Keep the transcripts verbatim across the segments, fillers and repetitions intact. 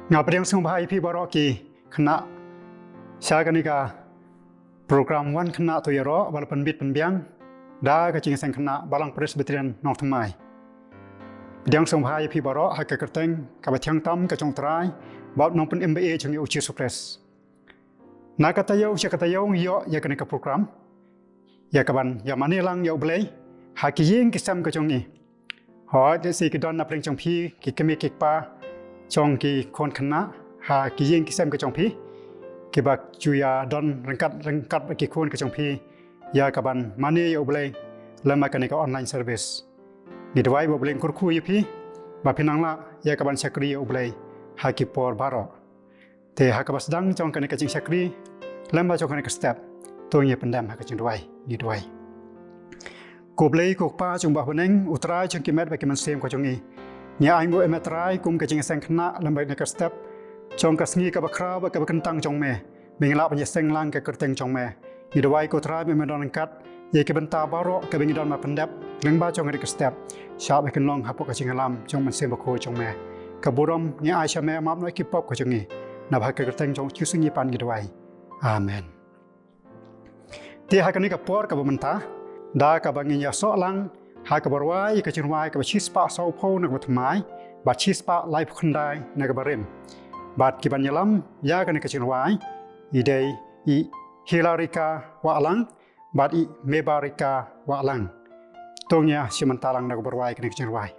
Nga pdiang sngewbha ïa phi baroh ki khynnah sha kane ka program Wan Khynnah To Ïaroh ba la pynbit pynbiang da ka jingïaseng khynnah Balang Presbyterian Nongthymmai. Pdiang sngewbha ïa phi baroh ha ka kyrteng kaba thiang tam ka jong U Trai bad Nongpynim ba ïeit jong ngi U Jisu Khrist. Na ka taïew sha ka taïew ngi ïoh ïa kane ka program ïa kaban ïa mane lang ïa U Blei ha ki ïing ki sem ka jong ngi. Hooid, lehse ki don na pdeng jong phi ki kmie ki kpa jong ki khun khynnah ha ki ïing ki sem ka jong phi, kiba ju ïa don ryngkat ryngkat bad ki khun ka jong phi ïa kaban mane ïa U Blei lem bad kane ka online service. Ngi duwai ba U Blei un kyrkhu ïa phi ba phin nang lah ïa kaban shakri ïa U Blei ha ki por baroh. Te ha kaba sdang jong kane ka jingshakri lem bad jong kane ka step, to ngin ïa pyndem ha ka jingduwai. Ngi duwai. Ko Blei, ko Kpa jong U Bah Bneng, U Trai jong ki met bad ki mynsiem ka jong ngi, ngi ainguh ïa me Trai kum ka jingïaseng khynnah lem bad kane ka step jong ka sngi kaba khraw bad kaba kyntang jong me, ba ngin lah ban ïaseng lang ka kyrteng jong me. Ngi duwai, ko Trai, ba men don ryngkat ïa ki bynta baroh kiba ngi don ban pyndep lyngba jong kane ka step, shah ba kin long hapoh ka jingïalam jong U Mynsiem Bakhuid jong me. Ka burom ngi ai sha me, map noh ïa ki pop ka jong ngi. Naba ha ka kyrteng jong U Jisu ngi pan ngi duwai. Amen. Te ha kane ka por kaba mynta, da kaba ngin ïasoh lang ha kaba rwai ïa ka jingrwai kaba shispah sawphew na kaba thymmai bad shispah laiphew khyndai na kaba rim. Bad ki ban ïalam ïa kane ka jingrwai i dei i Hilarika Wahlang bad i Mebarika Wahlang. To ngin ïa shim bynta lang na kaba rwai kane ka jingrwai.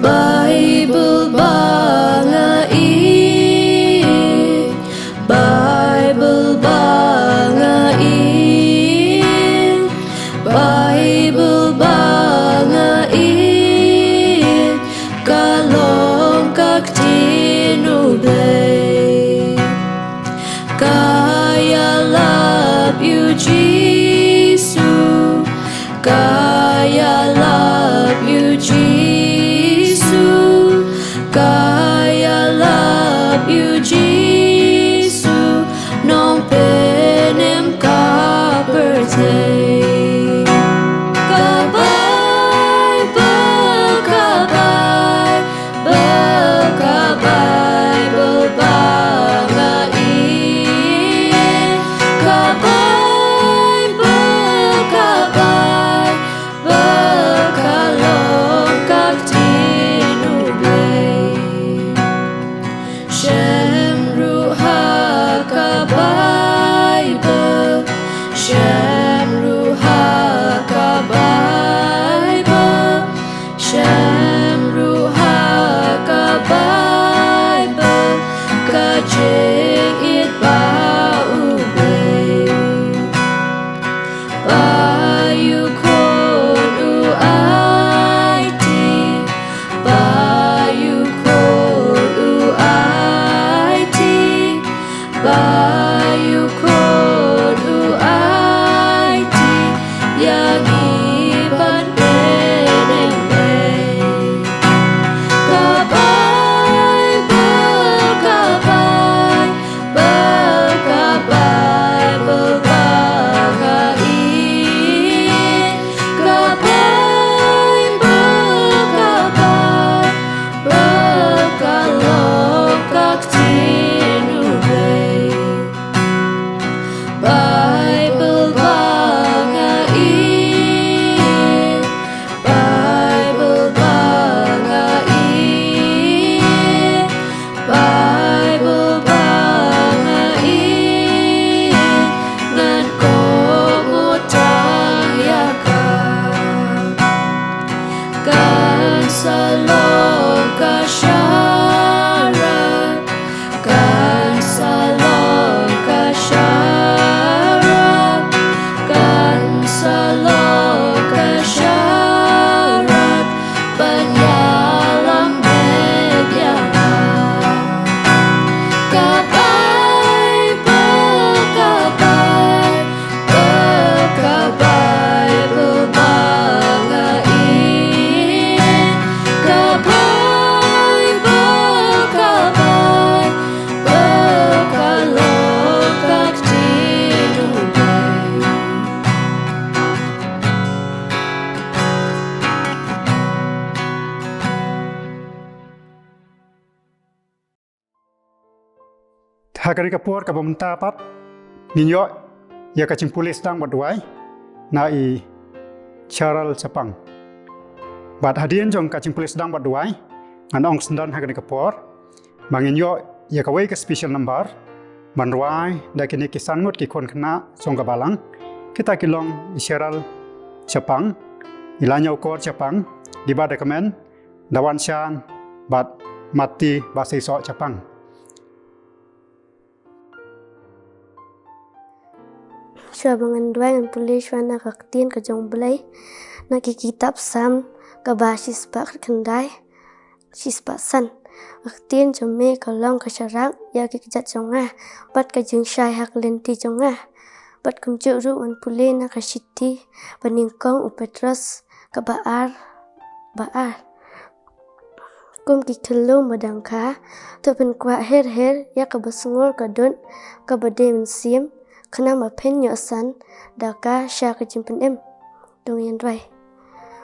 Baibl ba nga ïeit, Baibl ba nga ïeit, Baibl ba nga ïeit, ka long ka ktien U Blei. Ka ïalap ïa U Jisu, ka ïalap ïa U Jisu, ka ïalap ïa U Jisu, Nongpynim ka pyrthei. Ka Baibl, ka Baibl, ka Baibl ba nga ïeit. Ka Baibl, ka Baibl, ka long ka ktien U Blei. Shem Ha kane ka por kaba mynta pat ngin ïoh ïa ka jingpule sdang bad duwai na i Cheryl Chapang. Bad hadien jong ka jingpule sdang bad duwai, ngan ong syndon ha kane ka por ba ngin ïoh ïa kawei ka special number ban rwai da kine ki san ngut ki khun khynnah jong ka balang. Kita ki long i Cheryl Chapang, i Laiñiawkor Chapang, Diba Dakmen, Dawan Shan bad Mati Baseisoh Chapang. Shuwa ba ngan duwai, ngan pule shuwa na ka ktien ka jong U Blei na ki kitab Salm kaba shispah khyndai, shispah san. Ka ktien jong me ka long ka sharak ïa ki kjat jong nga bad ka jingshai ha ka lynti jong nga. Bad kumjuh ruh ngan pule na ka shithi ba nyngkong u Petros kaba ar, ba ar. Kum ki khyllung ba dang kha, to pynkwah her her ïa kaba sngor ka dud kaba dei mynsiem, khnang ba phin ïoh san da ka sha ka jingpynim. To ngin duwai.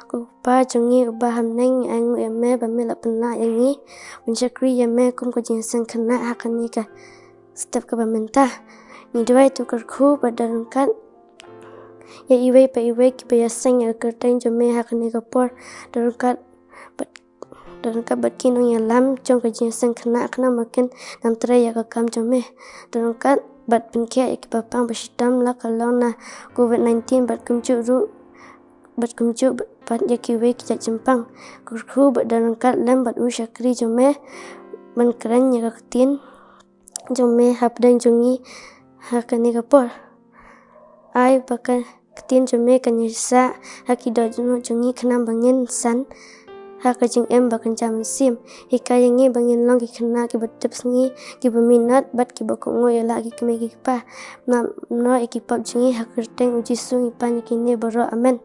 Ko Kpa jong ngi uba ha bneng, ngi ainguh ïa me ba me la pynlah ïa ngi ban shakri ïa me kum ka jingïaseng khynnah ha kane ka step kaba mynta. Ngi duwai to kyrkhu bad da ryngkat ïa iwei pa iwei kiba ïaseng ïa ka kyrteng jong me ha kane ka por, da ryngkat bad, da ryngkat bad ki nongïalam jong ka jingïaseng khynnah, khnang ba kin nang trei ïa ka kam jong me. Da ryngkat bad pynkhiah ïa kiba pang ba shitom la ka long na covid nineteen bad kumjuh ruh, bad kumjuh bad ïa kiwei ki jait jingpang. Kyrkhu bad da ryngkat lem bad u shakri jong me ban kren ïa ka ktien jong me hapdeng jong ngi ha kane ka por. Ai ba ka ktien jong me kan ïasah ha ki dohnud jong ngi, khnang ba ngin san ha ka jingim ba kynja mynsiem. Hikai ïa ngi ba ngin long ki khynnah kiba tipsngi, kiba minot bad kiba kohnguh ïa la ki kmie ki kpa. Map noh ïa ki pap jong ngi, ha ka kyrteng U Jisu ngi pan ïa kine baroh. Amen.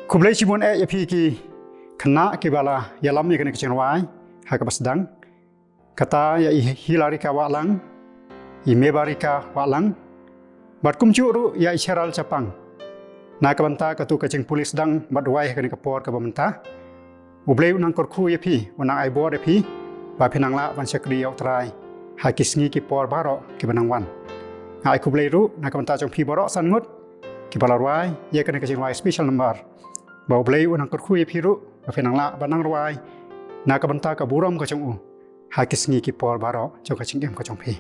Khublei shibun eh ïa phi ki khynnah kiba la ïalam ïa kane ka jingrwai ha kaba sdang. Kata ïa i Hilarika Wahlang, i Mebarika Wahlang, bad kumjuh ruh ïa i Cheral Chapang. Na ka bynta katu ka jingpule sdang bad rwai ha kane ka por kaba mynta, U Blei un nang kyrkhu ïa phi, un nang ai bor ïa phi, ba phin nang lah ban shakri ïa U Trai ha ki sngi ki por baroh kiba nang wan. Nga ai khublei ruh na ka bynta jong phi baroh san ngut kiba la rwai ïa kane ka jingrwai special number, ba U Blei un nang kyrkhu ïa phi ruh ba phin nang lah ban nang rwai na ka bynta ka burom ka jong u ha ki sngi ki por baroh jong ka jingim ka jong phi.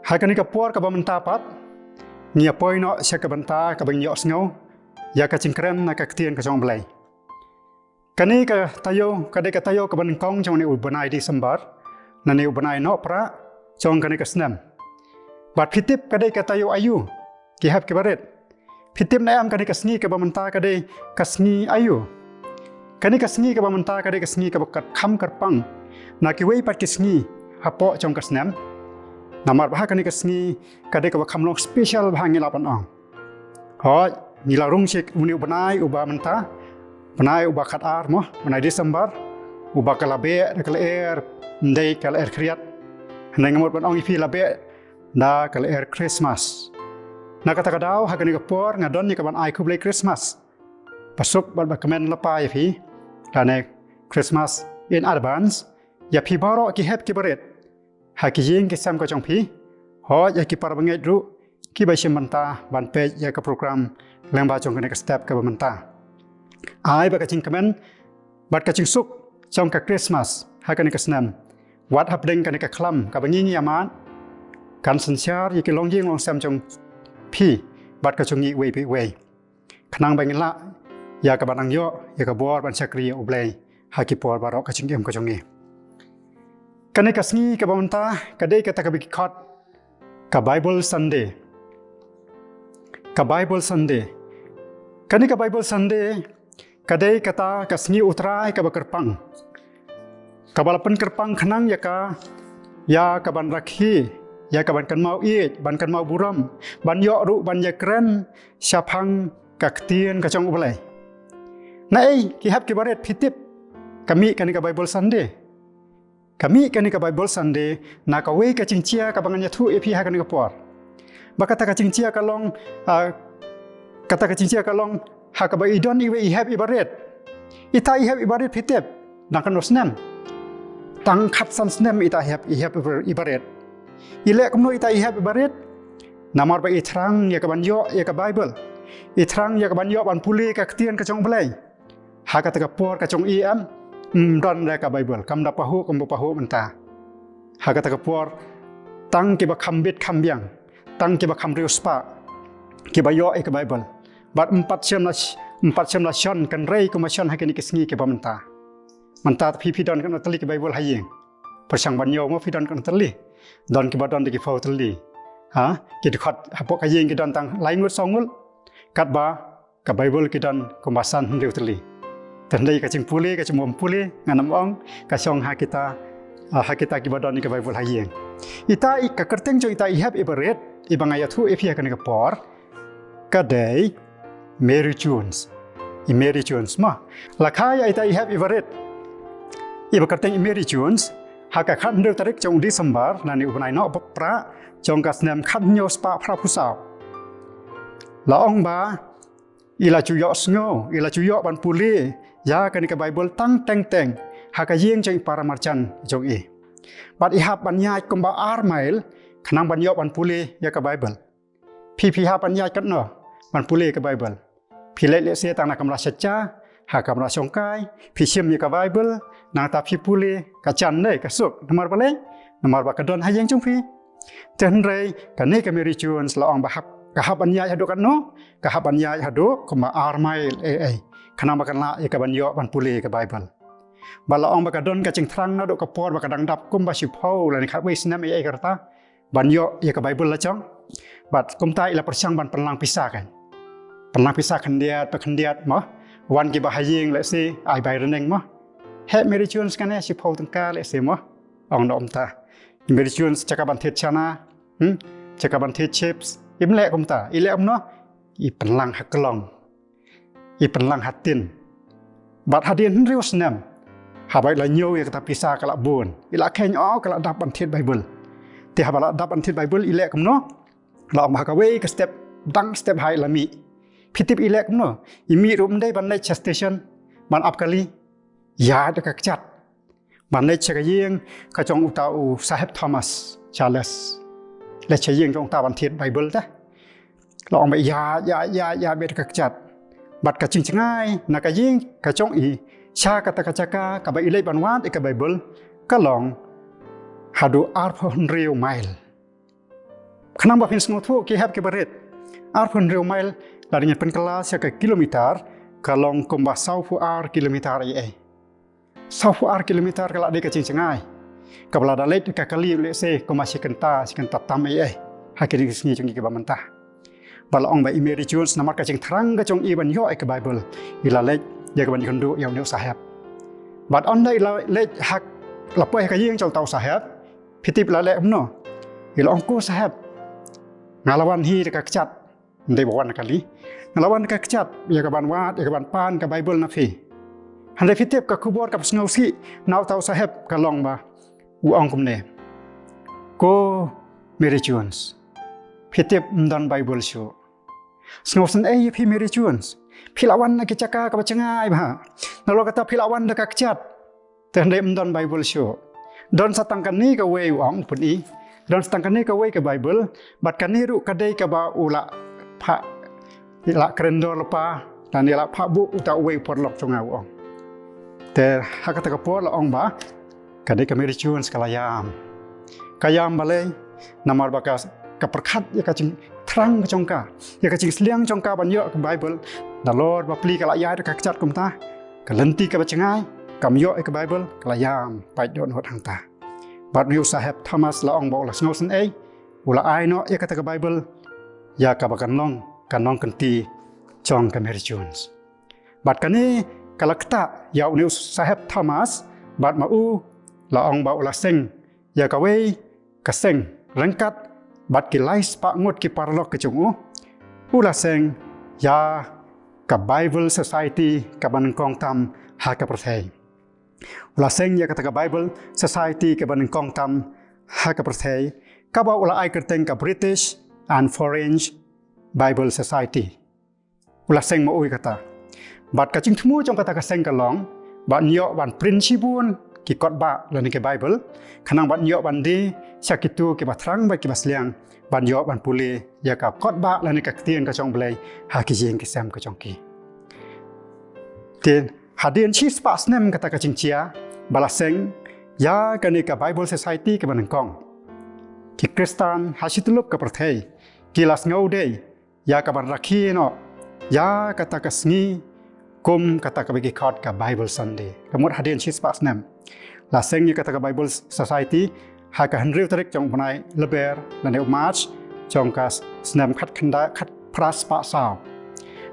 Ha kane ka por kaba mynta pat, ngi ïa poi noh sha ka bynta kaba ngi ïohsngew ïa ka jingkren na ka ktien ka jong U Blei. Kane ka taïew ka dei ka taïew kaba nyngkong jong une u bnai December, lane u bnai Nohprah jong kane ka snem. Bad phi tip ka dei ka taïew aïu, ki hep ki barit? Phi tip ne em kane ka sngi kaba mynta ka dei ka sngi aïu? Kane ka sngi kaba mynta ka dei ka sngi kaba kyrkham kyrpang na kiwei pat ki sngi hapoh jong ka snem. Namar ba ha kane ka sngi ka dei kaba kham long special bha, ngi lah ban ong. Hooid, ngi la rung sha une u bnai uba mynta, bnai uba khatar mo, bnai December, uba ka la beh da ka lyer, ym dei ka lyer khriat. Hynrei nga mut ban ong ïa phi, la beh da ka lyer Christmas. Na kata ka daw ha kane ka por nga don ïa ka ban ai khublei Christmas basuk bad ba kmen lypa ïa phi, lane Christmas in advance ïa phi baroh ki hep ki barit ha ki ïing ki sem ka jong phi. Hooid, ïa ki parabangeit ruh kiba shim bynta ban peit ïa ka program lyngba jong kane ka step kaba mynta. Ai ba ka jingkmen bad ka jingsuk jong ka Christmas ha kane ka snem, wat hapdeng kane ka khlam kaba ngi ngi ïa mad, kan synshar ïa ki longïing longsem jong phi bad ka jong ngi uwei pa uwei, khnang ba ngin lah ïa ka ban nang ïoh ïa ka bor ban shakri ïa U Blei ha ki por baroh ka jingim ka jong ngi. Kane ka sngi kaba mynta ka dei kata kaba ki khot ka Bible Sunday. Ka Bible Sunday. Kane ka Bible Sunday ka dei kata ka sngi U Trai kaba kyrpang, kaba la pynkyrpang khnang ïa ka, ïa ka ban rakhe, ïa ka ban kynmaw ïeit, ban kynmaw burom, ban ïoh ruh ban ïakren shaphang ka ktien ka jong U Blei. Naei ki hep ki barit, phi tip, ka mih kane ka Bible Sunday. Ka mih kane ka Bible Sunday na kawei ka jingjia kaba ngan ïathuh ïa phi ha kane ka por. Ba kata ka jingjia ka long, ah, kata ka jingjia ka long ha kaba i don iwei i hep i barit. Ita i hep i barit, phi tip, dang katno snem? Tang khatsan snem ita i hep, i hep i barit. I leh kumno ita i hep i barit? Namar ba i thrang ïa ka ban ïoh ïa ka Bible. I thrang ïa ka ban ïoh ban pule ka ktien ka jong U Blei. Ha kata ka por ka jong i em, ym don re ka Bible, kam da pahuh kumba pahuh mynta. Ha kata ka por tang kiba kham bit kham biang, tang kiba kham riewspah kiba ïoh ïa ka Bible. Bad ym pat shym la sh-, ym pat shym la shon kynrei kumba shon ha kine ki sngi kiba mynta. Mynta phi, phi don katno tylli ki Bible ha ïing? Pyrshang ban ñiew mo, phi don katno tylli? Don kiba don da ki phew tylli. Ha? Ki dkhot hapoh ka ïing ki don tang lai ngut saw ngut. Katba ka Bible ki don kumba san hynriew tylli. Te hynrei ka jingpule, ka jingbym pule, ngan ym ong, ka shong ha kita, ah, ha kita kiba don ïa ka Bible ha ïing. Ita i, ka kyrteng jong ita i hep i barit, iba nga ïathuh ïa phi ha kane ka por, ka dei Mary Jones. I Mary Jones mo. La kha ïa ita i hep i barit, iba kyrteng i Mary Jones, ha ka khathynriew tarik jong u December, lane u bnai Nohprah, jong ka snem khathynñiew spah phraphew saw. La ong ba i la ju ïohsngew, i la ju ïoh ban pule ïa kane ka Bible tang teng teng ha ka ïing jong i para marjan jong i. Bad i hap ban ïaid kumba ar mail khnang ban ïoh ban pule ïa ka Bible. Phi, phi hap ban ïaid katno ban pule ïa ka Bible? Phi leit lehse tang na kamra sha ja, ha kamra shongkai, phi shim ïa ka Bible, nangta phi pule, ka jan dei ka suk. Namar balei? Namar ba ka don ha ïing jong phi. Te hynrei kane ka Mary Jones la ong ba hap, ka hap ban ïaid haduh katno? Ka hap ban ïaid haduh kumba ar mail ei ei, khnang ba kan lah ïa ka ban ïoh ban pule ïa ka Bible. Bad la ong ba ka don ka jingthrang naduh ka por ba ka dang dap kumba shiphew lane khatwei snem ei ei ka rta ban ïoh ïa ka Bible la jong. Bad kumta i la pyrshang ban pynlang pisa kan. Pynlang pisa khyndiat pa khyndiat mo. Wan kiba ha ïing lehse ai bai rneng mo. Heh Mary Jones kane, shiphew tyngka lehse mo. Ong noh kumta. I Mary Jones jaka ban thied chana, hmm? Jaka ban thied chips, im leh kumta. I leh kumno? I pynlang ha klong. i pynlang ha tin. Bad hadien hynriew snem, haba i la ñiew ïa kata pisa ka la bun, i la kheiñ, oh, ka la dap ban thied Baibl. Te haba la dap ban thied Baibl, i leh kumno? La ong ba ha kawei ka step, dang step ha i la mih. Phi tip i leh kumno? I mih ruh ym dei ban leit sha station ban ap kali. Ïaid da ka kjat ban leit sha ka ïing ka jong uta u Saheb Thomas Charles. Leit sha ïing jong uta ban thied Baibl te. La ong ba ïaid, ïaid, ïaid, ïaid beit da ka kjat. Bad ka jingjngai na ka ïing ka jong i sha kata ka jaka kaba i leit ban wad ïa ka Baibl ka long haduh arphew hynriew mail. Khnang ba phin sngewthuh ki hep ki barit, arphew hynriew mail, lada ngin pynkylla sha ka kilometer, ka long kumba sawphew ar kilometer ïa ei. Sawphew ar kilometer ka la dei ka jingjngai kaba lada leit ka kali lehse kumba shi kynta, shi kynta tam ïa ei ha kine ki sngi jong ngi kiba mynta. Ba la ong ba i Mary Jones namar ka jingthrang ka jong i ban ïoh ïa ka Baibl, i la leit ïa kaban ïakynduh ïa une u Saheb. Bad ynda i la leit ha, la poi ha ka ïing jong uta u Saheb, phi tip i la leh kumno? I la ong, ko Saheb, nga la wan hi da ka kjat, ym dei ba wan kali. Nga la wan da ka kjat ïa kaban wad, ïa kaban pan ka Baibl na phi. Hynrei phi tip ka khubor kaba sngewsih na uta u Saheb ka long ba u ong kumne, ko Mary Jones, phi tip ym don Baibl shuh. Sngewsynei ïa phi Mary Jones. Phi la wan na ki jaka kaba jngai bha. Nalor kata phi la wan da ka kjat. Te hynrei ym don Baibl shuh. Don sa tang kane kawei, u ong, u pyni. Don sa tang kane kawei ka Baibl. Bad kane ruh ka dei kaba u la phah, la kren dor lypa, lane la phah buh uta uwei u paralok jong nga, u ong. Te ha kata ka por la ong ba ka dei ka Mary Jones ka la ïam. Ka ïam balei? Namar ba ka, ka pyrkhat ïa ka jingthrang ka jong ka, ïa ka jingsliang jong ka ban ïoh ka Baibl. Nalor bapli ka la ïaid da ka kjat kumta, ka lynti kaba jngai, kam ïoh ïa ka Baibl, ka la ïam pait dohnud hangta. Bad une u Saheb Thomas la ong ba u la sngewsynei, u la ai noh ïa kata ka Baibl ïa kaba kan long ka nongkynti jong ka Mary Jones. Bad kane ka la ktah ïa une u Saheb Thomas, bad ma u la ong ba u la seng ïa kawei ka seng ryngkat bad ki lai spah ngut ki paralok ki jong u. U la seng ïa ka Bible Society kaba nyngkong tam ha ka pyrthei. U la seng ïa kata ka Bible Society kaba nyngkong tam ha ka pyrthei, kaba u la ai kyrteng ka British and Foreign Bible Society. U la seng ma u ïa kata. Bad ka jingthmu jong kata ka seng ka long ba yn ïoh ban print shibun ki kot bah lane ki Bible, khnang ba yn ïoh ban die sha kito kiba thrang bad kiba sliang, ban ïoh ban pule ïa ka kot bah lane ka ktien ka jong U Blei ha ki ïing ki sem ka jong ki. Te hadien shispah snem kata ka jingjia ba la seng ïa kane ka Bible Society kaba nyngkong, ki Khristan ha shityllup ka pyrthei ki la sngewdei ïa kaban rakhe noh ïa kata ka sngi kum kata kaba ki khot ka Bible Sunday. Ka mut hadien shispah snem la seng ïa kata ka Bible Society ha ka hynriew tarik jong u bnai Lber lane u March jong ka snem khatkhyndai, khatphra spah saw.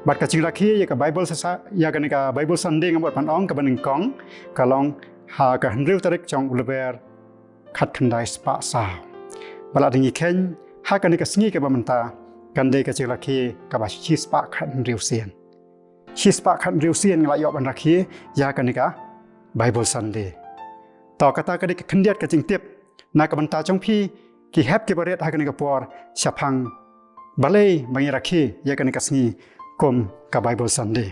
Bad ka jingrakhe ïa ka Bible Soci-, ïa kane ka Bible Sunday nga mut ban ong kaba nyngkong ka long ha ka hynriew tarik jong u Lber khatkhyndai spah saw. Ba la dang ïa kheiñ ha kane ka sngi kaba mynta kan dei ka jingrakhe kaba shispah khathynriew sien. Shispah khathynriew sien nga la ïoh ban rakhe ïa kane ka Bible Sunday. To kata ka dei ka khyndiat ka jingtip na ka bynta jong phi ki hep ki barit ha kane ka por shaphang balei ba ngi rakhe ïa kane ka sngi kum ka Bible Sunday.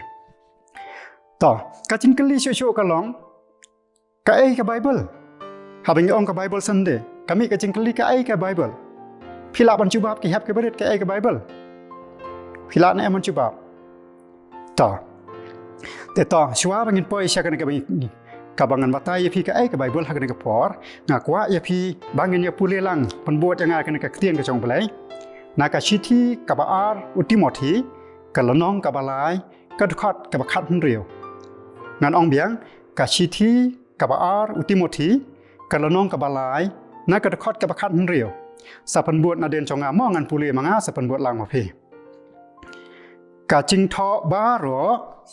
To ka jingkylli shuh shuh ka long, kaei ka Bible? Haba ngi ong ka Bible Sunday, ka mih ka jingkylli kaei ka Bible? Phi lah ban jubab ki hep ki barit kaei ka Bible? Phi lah ne em ban jubab? To. Te to, shuwa ba ngin poi sha kane kaba, kaba ngan batai ïa phi kaei ka Bible ha kane ka por, nga kwah ïa phi ba ngin ïa pule lang pynbud ïa nga kane ka ktien ka jong U Blei. Na ka shithi kaba ar u Timothi, ka lynnong kaba lai, ka dkhot kaba khathynriew. Ngan ong biang, ka shithi kaba ar u Timothi, ka lynnong kaba lai, na ka dkhot kaba khathynriew. Sa pynbud nadien jong nga mo ngan pule ma nga, sa pynbud lang ma phi. Ka jingthoh baroh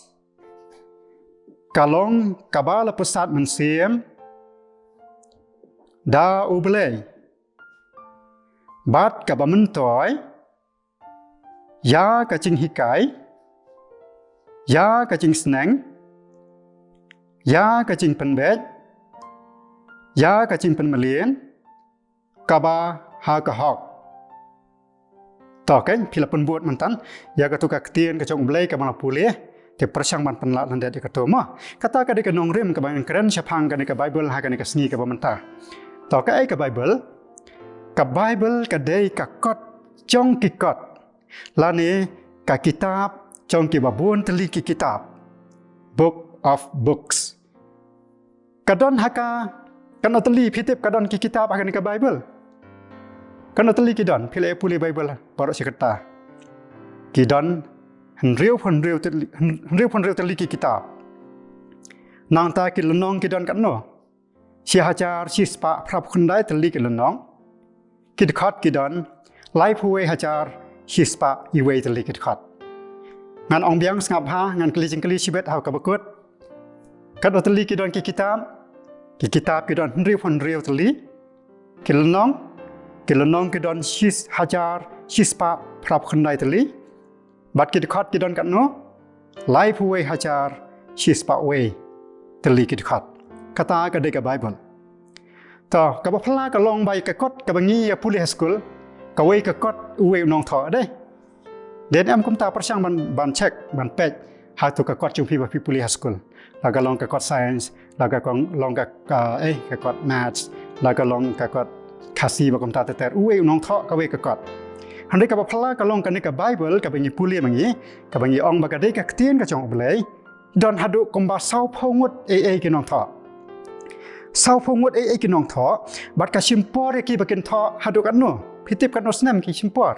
ka long kaba la pynsad mynsiem da U Blei, bad kaba myntoi ïa ka jinghikai, ïa ka jingsneng, ïa ka jingpynbeit, ïa ka jingpynmlien kaba ha ka hok. To, kein, phi la pynbud myntan ïa kato ka ktien ka jong U Blei kaba nga pule. Te pyrshang ban pynlah lyndet ïa kato mo. Kata ka dei ka nongrim kaba ngan kren shaphang kane ka Baibl ha kane ka sngi kaba mynta. To, kaei ka Baibl? Ka Baibl ka dei ka kot jong ki kot, lane ka kitab jong kiba bun tylli ki kitab. Book of books. Ka don ha ka, katno tylli, phi tip, ka don ki kitab ha kane ka Baibl? Katno tylli ki don, phi la pule Baibl baroh shi katta? Ki don hynriewphew hynriew tylli, hynriewphew hynriew tylli ki kitab. Nangta ki lynnong ki don katno? Shi hajar shispah phraphew khyndai tylli ki lynnong. Ki dkhot ki don laiphew wei hajar shispah iwei tylli ki dkhot. Ngan ong biang, sngap bha, ngan kylli jingkylli shibit ha kaba kut. Katno tylli ki don ki kitab? Ki kitab ki don hynriewphew hynriew tylli. Ki lynnong, ki lynnong ki don shi hajar shispah phraphew khyndai tylli. Bad ki dkhot ki don katno? Laiphew wei hajar shispah wei tylli ki dkhot. Kata ka dei ka Baibl. To, kaba phylla ka long ba ïa ka kot kaba ngi ïa pule ha skul, kawei ka kot uwei u nongthoh, dei. Dei ne em kumta? Pyrshang ban, ban check, ban peit ha kato ka kot jong phi ba phi pule ha skul. La ka long ka kot science, la ka kong, long ka, ka, eh, ka kot maths, la ka long ka kot Khasi, ba kumta ter ter. Uwei u nongthoh kawei ka kot. Hynrei kaba phylla ka long kane ka Baibl kaba ngi pule ma ngi, kaba ngi ong ba ka dei ka ktien ka jong U Blei. Don haduh kumba sawphew ngut ei ei ki nongthoh. Sawphew ngut ei ei ki nongthoh, bad ka shim por ïa ki ba kin thoh haduh katno? Phi tip katno snem ki shim por?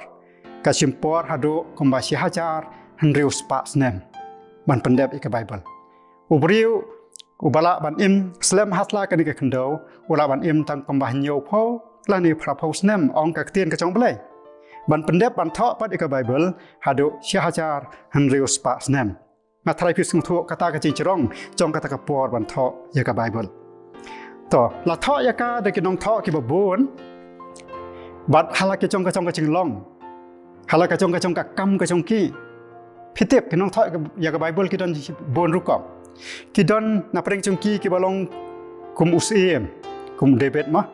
Ka shim por haduh kumba shi hajar hynriew spah snem ban pyndep ïa ka Baibl. U briew uba lah ban im slem ha sla kane ka khyndew u lah ban im tang kumba hynñiewphew lane phraphew snem, ong ka ktien ka jong U Blei, ban pyndep, ban thoh pat ïa ka Baibl haduh shi hajar hynriew spah snem. Nga tharai phi sngewthuh kata ka jingjrong jong kata ka por ban thoh ïa ka Baibl. To, la thoh ïa ka da ki nongthoh kiba bun. Bad ha la ka jong ka jong ka jinglong, ha la ka jong ka jong ka kam ka jong ki, phi tip, ki nongthoh ïa ka Baibl ki don bun rukom. Ki don napdeng jong ki kiba long kum u Syiem, kum u David mo.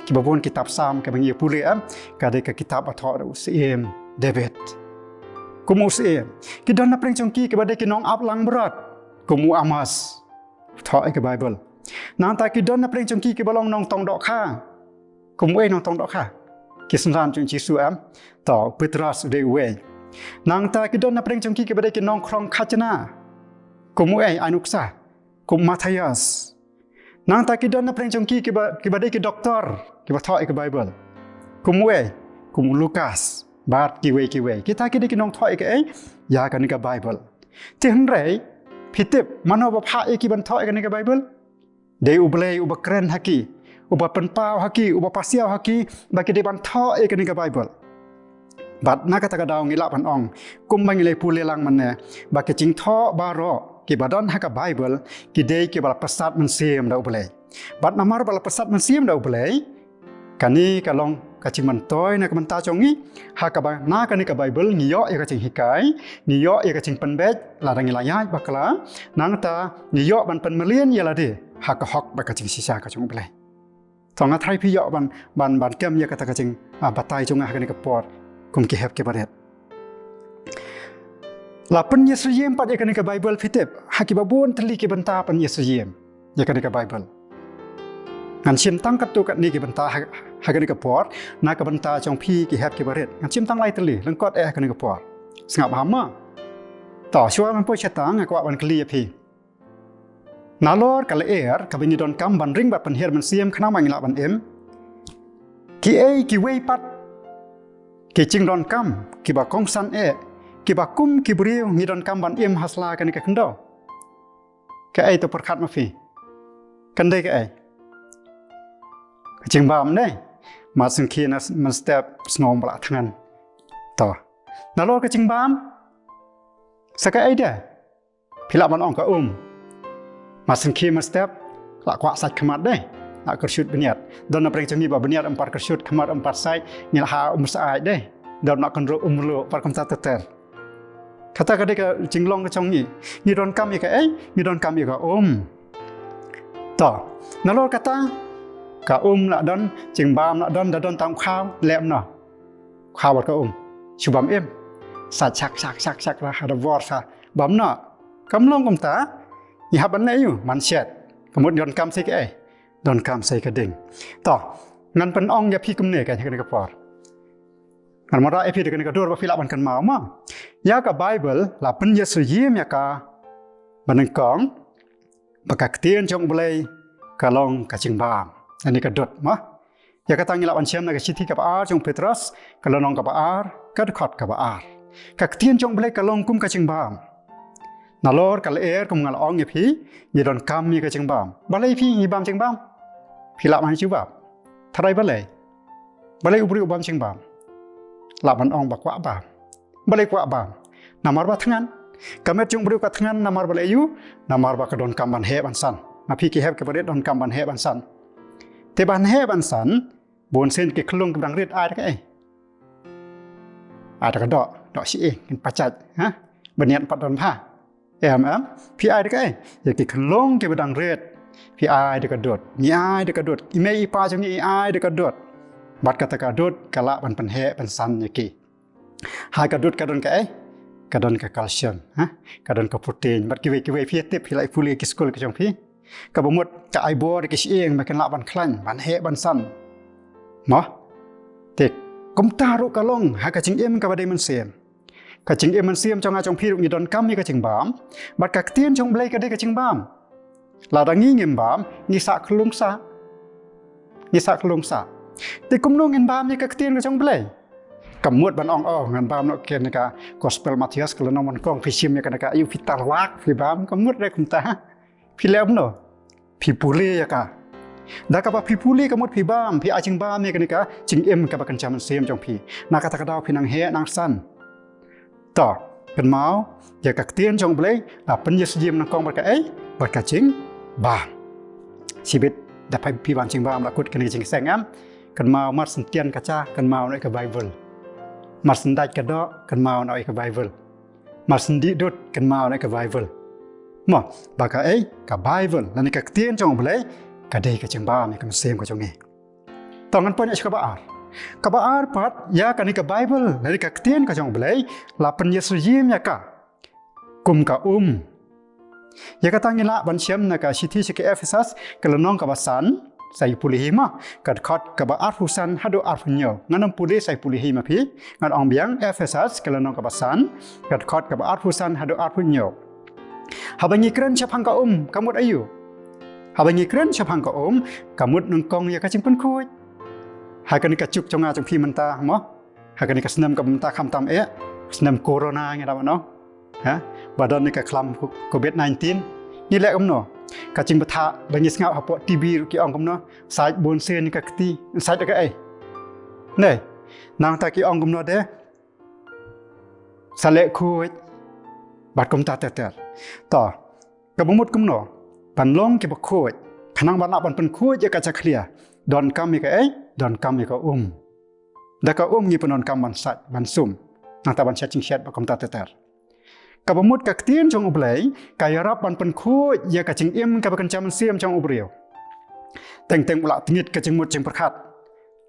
Kiba bun kitab Salm kaba ngi pule, em, ka dei ka kitab ba thoh da u Syiem David. Kum u Syiem. Ki don napdeng jong ki kiba dei ki nongap langbrot, kum u Amos, thoh ïa ka Baibl. Nangta ki don napdeng jong ki kiba long nongtong dohkha. Kum uei nongtong dohkha? Ki synran jong u Jisu, em. To, u Petros u dei uwei. Nangta ki don napdeng jong ki kiba dei ki nongkhrong khajna. Kum uei? Ai nuksa. Kum u Mathaios. Nangta ki don napdeng jong ki kiba, kiba dei ki doktor, kiba thoh ïa ka Baibl. Kum uei? Kum u Lukas. Bad kiwei kiwei. Kita ki dei ki nongthoh ïa kaei? Ïa kane ka Baibl. Te hynrei, phi tip mano ba phah ïa ki ban thoh ïa kane ka Baibl? Dei U Blei uba kren ha ki, uba pynpaw ha ki, uba pasiaw ha ki ba ki dei ban thoh ïa kane ka Baibl. Bad na kata ka daw ngi lah ban ong, kumba ngi la pule lang mynne, ba ki jingthoh baroh kiba don ha ka Baibl ki dei kiba la pyrsad mynsiem da U Blei. Bad namar ba la pyrsad mynsiem da U Blei, kane ka long ka jingmyntoi na ka bynta jong ngi, ha kaba na kane ka Baibl ngi ïoh ïa ka jinghikai, ngi ïoh ïa ka jingpynbeit lada ngi la ïaid bakla, nangta ngi ïoh ban pynmlien ïa lade ha ka hok bad ka jingshisha ka jong U Blei. To, nga tharai phi ïoh ban, ban, ban kem ïa kata ka jing, ah, batai jong nga ha kane ka por kum ki hep ki barit. La pynïasyriem pat ïa kane ka Baibl, phi tip, ha kiba bun tylli ki bynta pynïasyriem ïa kane ka Baibl. Ngan shim tang katto katne ki bynta ha, ha kane ka por, na ka bynta jong phi ki hep ki barit. Ngan shim tang lai tylli, lyngkot eh ha kane ka por. Sngap bha mo. To, shuwa ban poi shatang, nga kwah ban kylli ïa phi. Nalor ka lyer kaba ngi donkam ban ring bad pynhiar mynsiem khnang ba ngi lah ban im, kiei kiwei pat ki jingdonkam kiba kongsan eh, kiba kum ki briew ngi donkam ban im ha sla kane ka khyndew? Kaei to, pyrkhat ma phi? Kan dei kaei? Ka jingbam, ne? Mat sngewkhie mynstep sngewbha ba la thngan. To. Nalor ka jingbam, sa kaei de? Phi lah ban ong ka um. Mat sngewkhie mynstep la kwah sait khmat de, la kyrshut bniat. Don napdeng jong ngi ba bniat ym pat kyrshut, khmat ym pat sait, ngi la ha um sait de. Don na kynrup um luh, pat kumta ter ter. Kata ka dei ka jinglong ka jong ngi. Ngi donkam ïa kaei? Ngi donkam ïa ka um. To, nalor kata, ka um la don, jingbam la don, da don tang u khaw, leh noh. U khaw bad ka um. Shu bam im. Sait shak shak shak shak la ha da bor sa. Bam noh. Kam long kumta. Ngi hap ban leh aiu? Ban shet. Ka mut donkam sa ïa kaei? Donkam sa ïa ka ding. To, ngan pynong ïa phi kumne ka, kane ka por. Ngan wanrah ïa phi da kane ka dur ba phi lah ban kynmaw mo. Ïa ka Baibl la pynïasyriem ïa ka ba nyngkong ba ka ktien jong U Blei ka long ka jingbam. Kane ka dud mo. Ïa kata ngi lah ban shem na ka shithi kaba ar jong u Petros, ka lynnong kaba ar, ka dkhot kaba ar. Ka ktien jong U Blei ka long kum ka jingbam. Nalor ka lyer kum nga la ong ïa phi, ngi donkam ïa ka jingbam. Balei phi ngi bam jingbam? Phi lah ban jubab. Tharai balei? Balei u briew u bam jingbam? Lah ban ong ba kwah bam. Balei kwah bam? Namar ba thngan. Ka met jong u briew ka thngan namar balei aiu? Namar ba ka donkam ban heh ban san. Ma phi ki hep ki barit donkam ban heh ban san. Te ban heh ban san, bun sien ki khyllung kiba dang rit ai da kaei? Ai da ka doh, doh shi-ïing, kin pachait, ha? Bniat pat don bha. Em, em, phi ai da kaei? Ïa ki khyllung kiba dang rit. Phi ai da ka dud. Ngi ai da ka dud. I mei i pa jong ngi i ai da ka dud. Bad kata ka dud ka lah ban pynheh pynsan ïa ki. Ha ka dud ka don kaei? Ka don ka calcium, ha? Ka don ka protein. Bad kiwei kiwei phi tip, phi la ïa pule ki skul ki jong phi. Kaba mut ka ai bor ïa ki shyieng ba kin lah ban khlaiñ, ban heh ban san. Mo? Te kumta ruh ka long ha ka jingim kaba dei mynsiem. Ka jingim mynsiem jong nga jong phi ruh ngi donkam ïa ka jingbam. Bad ka ktien jong U Blei ka dei ka jingbam. Lada ngi ngim bam, ngi sah khyllung sah. Ngi sah khyllung sah. Te kumno ngin bam ïa ka ktien ka jong U Blei? Kam mut ban ong, oh, ngan bam noh kane ka Gospel Mathaios ka lynnong ba nyngkong, phi shim ïa kane ka, aiu, phi tarlak phi bam, kam mut re kumta. Phi leh kumno? Phi pule ïa ka. Da kaba phi pule ka mut phi bam, phi ai jingbam ïa kane ka jingim kaba kynja mynsiem jong phi. Na kata ka daw phi nang heh nang san. To, kynmaw, ïa ka ktien jong U Blei la pynïasyriem nyngkong bad kaei? Bad ka jingbam. Shibit da phi bam jingbam la kut kane ka jingseng, em. Kynmaw, mar shen tian ka cha, kynmaw, noh ïa ka Baibl. Mar shen dait ka doh, kynmaw, noh ïa ka Baibl. Mar shen dih dud, kynmaw, noh ïa ka Baibl. Mo, ba kaei? Ka Baibl lane ka ktien jong U Blei ka dei ka jingbam ïa ka mynsiem ka jong ngi. To, ngan poi noh sha kaba ar. Kaba ar pat, ïa kane ka Baibl lane ka ktien ka jong U Blei la pynïasyriem ïa ka kum ka um. Ïa kata ngi lah ban shem na ka shithi sha ki Ephesus ka lynnong kaba san, sa ïa pule hi mo, ka dkhot kaba arphew san haduh arphew hynñiew. Ngan ym pule, sa ïa pule hi ma phi. Ngan ong biang, Ephesus ka lynnong kaba san, ka dkhot kaba arphew san haduh arphew hynñiew. Haba ngi kren shaphang ka um, ka mut aiu? Haba ngi kren shaphang ka um, ka mut nyngkong ïa ka jingpynkhuid. Ha kane ka juk jong nga jong phi mynta mo. Ha kane ka snem kaba mynta khamtam eh, snem corona ngi da mano. Ha? Ba don ne ka khlam covid nineteen. Ngi leh kumno? Ka jingbthah ba ngi sngap hapoh T V ruh ki ong kumno? Sait bun sien ka kti, sait da kaei? Ne. Nangta ki ong kumno de? Sa leh khuid. Bad kumta ter ter. To, kaba mut kumno? Ban long kiba khuid. Khnang ban lah ban pynkhuid ïa ka jakhlia, donkam ïa kaei? Donkam ïa ka um. Da ka um ngi pyndonkam ban sait, ban sum. Nangta ban shet jingshet bad kumta ter ter. Kaba mut ka ktien jong U Blei ka ïarap ban pynkhuid ïa ka jingim kaba kynja mynsiem jong u briew. Teng teng u la tngit ka jingmut jingpyrkhat.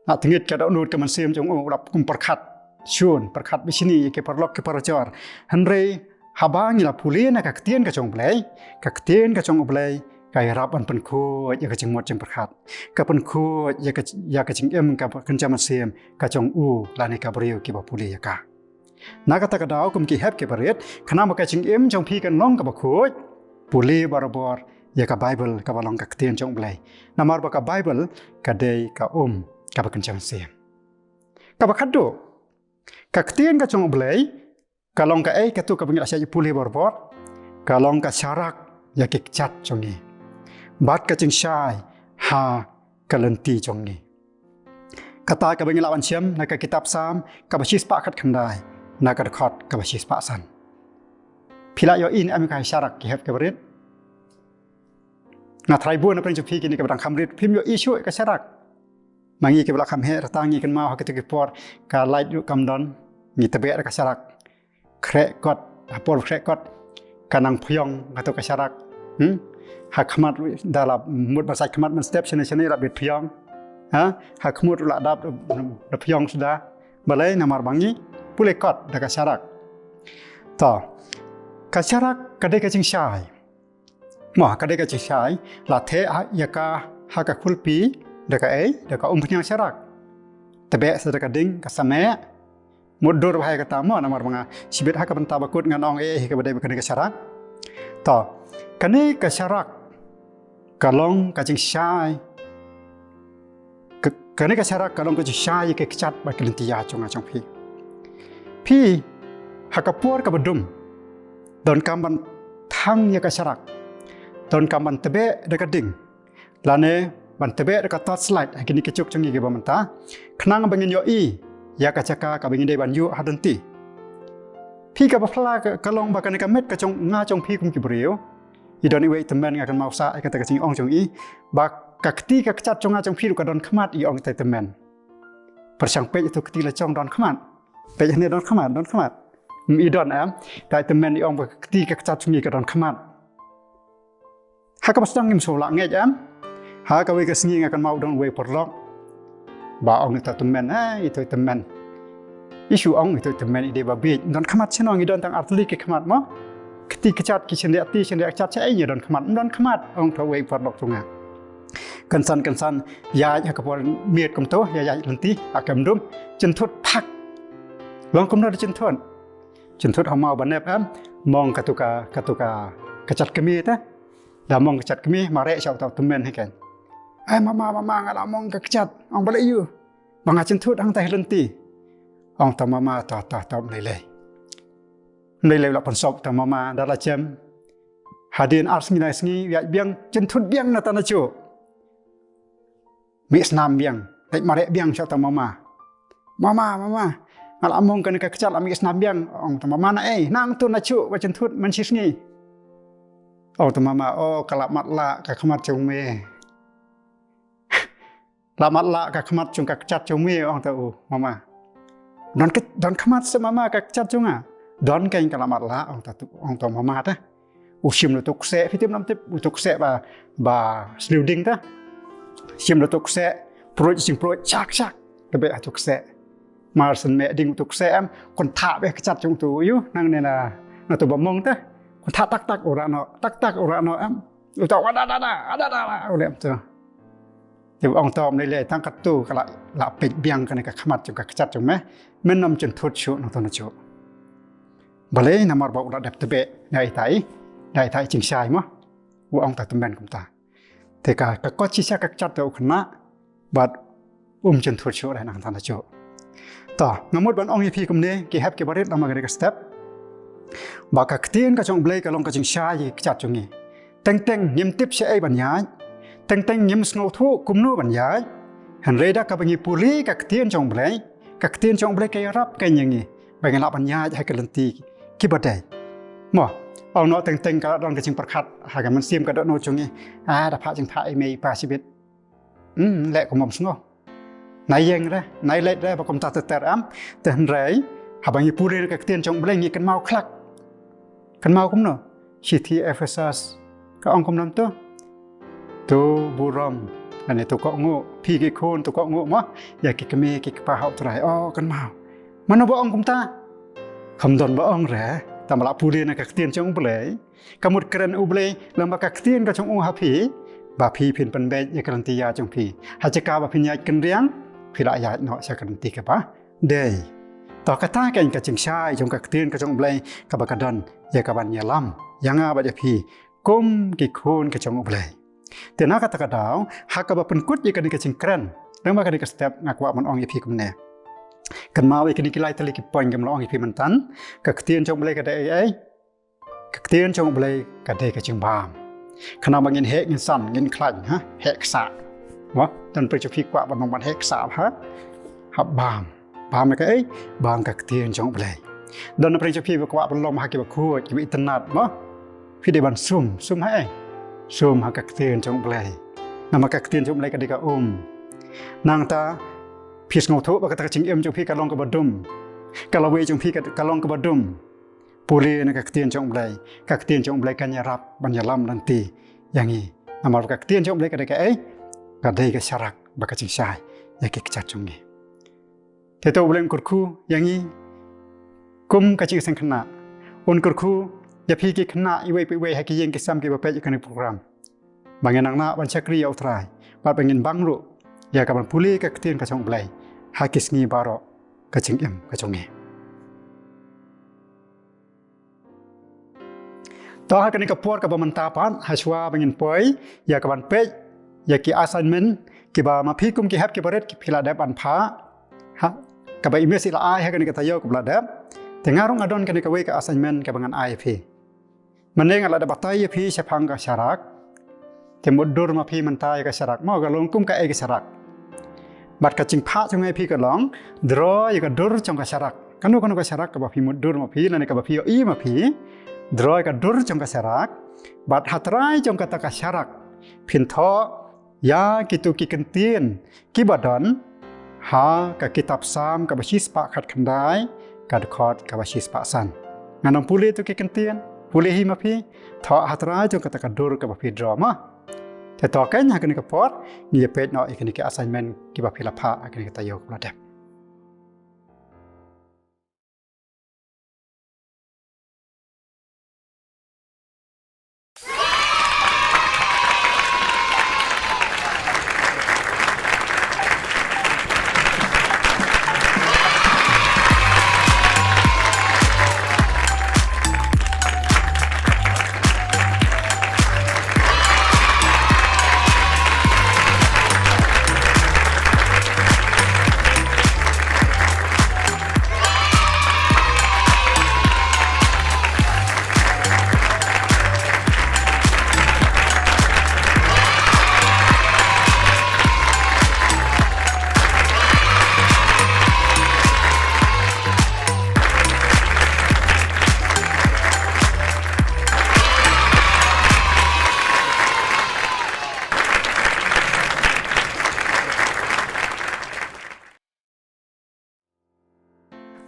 La tngit ka dohnud ka mynsiem jong u, u la kum pyrkhat shun, pyrkhat bishni ïa ki paralok ki parajor. Hynrei haba ngi la pule na ka ktien ka jong U Blei, ka ktien ka jong U Blei ka ïarap ban pynkhuid ïa ka jingmut jingpyrkhat. Ka pynkhuid ïa ka, ïa ka jingim kaba kynja mynsiem ka jong u lane ka briew kiba pule ïa ka. Na kata ka daw, kum ki hep ki barit, khnang ba ka jingim jong phi kan long kaba khuid, pule barabor ïa ka Baibl kaba long ka ktien jong U Blei. Namar ba ka Baibl ka dei ka um kaba kynja mynsiem. Kaba khatduh, ka ktien ka jong U Blei ka long kaei? Katto kaba ngi la shah ïa pule barabor, ka long ka sharak ïa ki kjat jong ngi bad ka jingshai ha ka lynti jong ngi. Kata kaba ngi lah ban shem na ka kitab Salm kaba shispah khatkhyndai, na ka dkhot kaba shispah san. Phi la ïohi ne em ïa ka sharak, ki hep ki barit? Nga tharai bun na pdeng jong phi kine kiba dang kham rit phim ïohi shuh ïa ka sharak. Ma ngi kiba la kham heh rta ngi kynmaw ha kito ki por ka lait ruh kam don, ngi tbeh da ka sharak. Khreh kot ha por khreh kot ka nang phiong kato ka sharak. Hmm? Ha khmat da la mut ban sait khmat mynstep shane shane la bit phiong. Ha? Ha khmut la dap da phiong suda. Balei namar ba ngi pule kot da ka sharak. To. Ka sharak ka dei ka jingshai. Mo ka dei ka jingshai la theh ha ïa ka ha ka khulpi da ka ei da ka umphniang sharak. Tebe sa da ka ding ka sameh. Mut dur ba hai kata mo namar ba nga shibit ha ka bynta ba kut ngan ong ei ei ka ba dei ba kane ka sharak. To kane ka sharak ka long ka jingshai. Ka- Kane ka sharak ka long ka jingshai ïa ka kjat bad ka lynti ïa jong nga jong phi. Phi ha ka por ka ba dum don kam ban thang ïa ka sharak. Don kam ban tebe da ka ding. Lane ban tebe da ka torchlight ha kine ki juk jong ngi ki ba mynta. Khnang ba ngin ïohi ïa ka jaka ka ba ngin dei ban ïuh ha lynti. Phi ka ba phla ka, ka long ba kane ka met ka jong nga jong phi kum ki briew. I don iwei i tymmen nga kynmaw sa ïa kata ka jingong jong i. Ba ka kti ka kjat jong nga jong phi ruh ka don khmat i ong ita i tymmen. Pyrshang peit ïa tu kti la jong don khmat. Peit hane don khmat, don khmat. Ym i don em. Ita i tymmen i ong ba ka kti ka kjat jong i ka don khmat. Ha kaba sdang ngim sngewlah ngeit em. Ha kawei ka sngi nga kynmaw u don uwei u paralok. Ba ong ita i tymmen, eh, ita i tymmen. I shu ong ita i tymmen i dei ba bieit. Don khmat shnong i don tang artylli ki khmat mo. Kti kjat ki shynriah kti shynriah kjat sha ei ngi don khmat. Don khmat ong ita uwei u paralok jong nga. Kynsan kynsan ïaid ha ka por miet kumto ïaid lynti ha ka em dum. Jynthut phak. Long kumno da jynthut. Jynthut ha maw ba nep em. Mong katu ka katu ka kjat kmie te. Da mong ka kjat kmie mareh sha uta u tymmen hi kan. Ai mama mama nga la mong ka kjat. Ong balei ïu. Ba nga jynthut hangta hi lynti. Ong ta mama ta ta ta ym lei lei. Ym lei lei la pynsop ta mama da la jem. Hadien ar sngi lai sngi ïaid biang jynthut biang na ta na juk. Mih snam biang, leit mareh biang sha uta u mama. Mama, mama, nga la mong kane ka kjat la mih snam biang. Ong uta u mama na ei, nang tu na shuh ba jynthut mynshisngi. Ong uta u mama, o ka la matlah ka khmat jong me. La matlah ka khmat jong ka kjat jong me, ong uta u mama. Don ka, don khmat se mama ka kjat jong nga. Don keiñ ka la matlah, ong uta u, ong uta u mama te. U shim da uto u kseh, phi tip nam tip, uto u kseh ba, ba sliu ding te. Shim da uto u kseh, pruid jingpruid, shak, shak. Te beh uto u kseh. Mar shen meh ding uto u kseh em, kynthah beh kjat jong uto u ïu, nangne na, na uto ba mong te. Kynthah tak tak u rah noh, tak tak u rah noh em. Uto u da da da, da da da, u leh em to. Te ong uto u mlei lei tang katto ka la, la peit biang kane ka khmat jong ka kjat jong me. Men ym jynthut shuh na uto na shuh. Balei namar ba u la dep tebeh da itai, da itai jingshai mo. U ong ta tymmen kumta. Te ka, ka kot shisha ka kjat te u khynnah, bad um jynthut shuh da nangta na shuh. To, nga mut ban ong ïa phi kumne, ki hep ki barit lama ka dei ka step. Ba ka ktien ka jong u Blei ka long ka jingshai ïa ki kjat jong ngi. Teng teng ngim tip shaei ban ïaid. Teng teng ngim sngewthuh kumno ban ïaid. Hynrei da kaba ngi pule ka ktien jong u Blei, ka ktien jong u Blei ka ïarap keiñ ïa ngi ba ngin lah ban ïaid ha ka lynti kiba dei. Mo, ong noh teng teng ka la don ka jingpyrkhat ha ka mynsiem ka dohnud jong ngi. Ah, da phah jingphah i mei i pa shibit. Hmm, leh kum ym sngew. Nai ïeng re, nai leit re ba kumta ter ter em. Te hynrei haba ngi pule ka ktien jong u Blei ngi kynmaw khlak. Kynmaw kumno? Shithi Ephesus ka ong kumno to? To burom, lane to kohnguh, phi ki khun to kohnguh mo ïa ki kmie ki kpa ha u Trai. O kynmaw. Mano ba ong kumta? Kam don ba ong re, tang ba la pule na ka ktien jong u Blei. Ka mut kren u Blei lem bad ka ktien ka jong u ha phi, ba phi phin pynbeit ïa ka lynti ïa jong phi. Ha jaka ba phin ïaid kynriang, phi lah ïaid noh sha ka lynti kaba dei. To kata keiñ ka jingshai jong ka ktien ka jong u Blei kaba ka don ïa ka ban ïalam ïa nga bad ïa phi kum ki khun ka jong u Blei. Te na kata ka daw, ha kaba pynkut ïa kane ka jingkren, lem bad kane ka step nga kwah ban ong ïa phi kumne. Kynmaw ïa kine ki lai tylli ki point kaba la ong ïa phi mynta, ka ktien jong u Blei ka dei ei ei. Ka ktien jong u Blei ka dei ka jingbam. Khnang ba ngin heh ngin san ngin khlaiñ ha, heh ksah. Mo, don pyrshah phi kwah ban ong ban heh ksah ha. Hap bam. Bam ïa kaei? Bam ka ktien jong u Blei. Don pyrshah phi ba kwah ban long ha kiba khuid kiba itynnad mo. Phi dei ban sum, sum ha ei? Sum ha ka ktien jong u Blei. Namar ka ktien jong u Blei ka dei ka um. Nangta phi sngewthuh ba kata ka jingim jong phi ka long kaba dum. Ka lawei jong phi ka, ka long kaba dum. pule na ka ktien jong U Blei, ka ktien jong U Blei kan ïarap ban ïalam lynti ïa ngi. Namar ka ktien jong U Blei ka dei kaei? Ka dei ka sharak bad ka jingshai ïa ki kjat jong ngi. Te to U Blei un kyrkhu ïa ngi kum ka jingïaseng khynnah. Un kyrkhu ïa phi ki khynnah iwei pa iwei ha ki ïing ki sem kiba peit ïa kane ka program. Ba ngin nang nang ban shakri ïa U Trai bad ba ngin bang ruh ïa ka ban pule ka ktien ka jong U Blei ha ki sngi baroh ka jingim ka jong ngi. To ha kane ka por kaba mynta pat, ha shuwa ba ngin poi ïa ka ban peit ïa ki assignment kiba ma phi kum ki hep kiba rit ki phi la dep ban phah, ha kaba i miss i la ai ha kane ka taïew kaba la dep. Te nga ruh nga don kane kawei ka assignment kaba ngan ai ïa phi. Mynne nga la dep batai ïa phi shaphang ka sharak. Te mutdur ma phi mynta ïa ka sharak, mo ka long kum kaei ka sharak. Bad ka jingphah jong nga ïa phi ka long, draw ïa ka dur jong ka sharak. Kano kano ka sharak kaba phi mutdur ma phi lane kaba phi ïohi ma phi, draw ïa ka dur jong ka sharak. Bad ha trai jong kata ka sharak phin thoh ïa kito ki kyntien kiba don ha ka kitab Salm kaba shispah khatkhyndai, ka dkhot kaba shispah san. Ngan ym pule ïa kito ki kyntien, pule hi ma phi, thoh ha trai jong kata ka dur kaba phi draw, mo. Te to kein ha kane ka por ngi ïa peit noh ïa kine ki assignment kiba phi la phah ha kane ka taïew kaba la dep.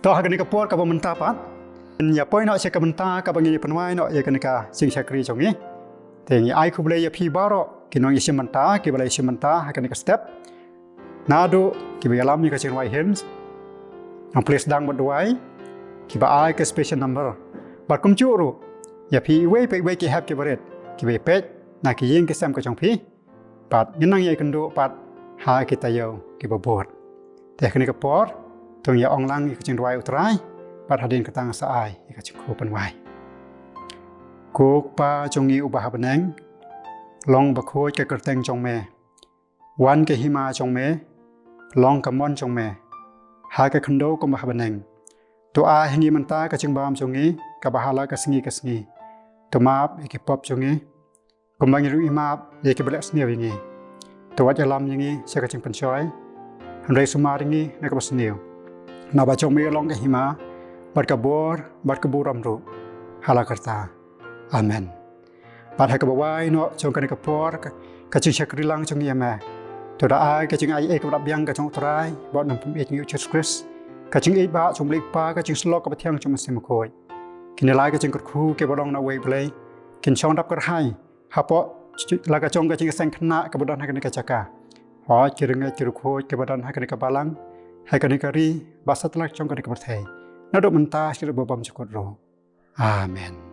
To ha kane ka por kaba mynta pat, ngin ïa poi noh sha ka bynta kaba ngin ïa pynwai noh ïa kane ka jingshakri jong ngi. Te ngi ai khublei ïa phi baroh ki nongïashim bynta kiba la ïashim bynta ha kane ka step. Naduh kiba ïalam ïa ka jingrwai hymns, nongplie sdang bad duwai, kiba ai ka special number, bad kumjuh ruh ïa phi iwei pa iwei ki hep kiba rit kiba ïa peit na ki ïing ki sem ka jong phi. Bad ngin nang ïa ïakynduh pat ha ki taïew kiba bud. Te ha kane ka por to ngin ïa ong lang ïa ka jingduwai U Trai, bad hadien kata ngin sa ai ïa ka jingkyrkhu pynwai. Ko Kpa jong ngi uba ha bneng, long bakhuid ka kyrteng jong me. Wan ka hima jong me, long ka mon jong me ha ka khyndew kumba ha bneng. To ai ha ngi mynta ka jingbam jong ngi kaba ha la ka sngi ka sngi. To map ïa ki pop jong ngi, kumba ngi ruh ngi map ïa kiba leh sniew ïa ngi. To wat ïalam ïa ngi sha ka jingpynshoi, hynrei sumar ïa ngi na kaba sniew. Naba jong me long ka hima, bad ka bor, bad ka burom ruh ha la karta. Amen. Bad ha kaba wai noh jong kane ka por ka, ka jingshakri lang jong ngi ïa me, to da ai ka jingaiei kaba da biang ka jong U Trai bad U Nongpynim jong ngi U Jisu Khrist, ka jingïeit ba jong U Blei Kpa, ka jingsyllok kaba thiang jong U Mynsiem Bakhuid, kine lai ka jingkyrkhu kiba long na uwei U Blei kin shong dap kyrhai hapoh la ka jong ka jingïaseng khynnah kaba don ha kane ka jaka. Hooid ki rangeit ki riewkhuid kiba don ha kane ka balang, ha kane ka ri, bad satlak jong kane ka pyrthei, naduh mynta shaduh ba bymjukut ruh. Amen.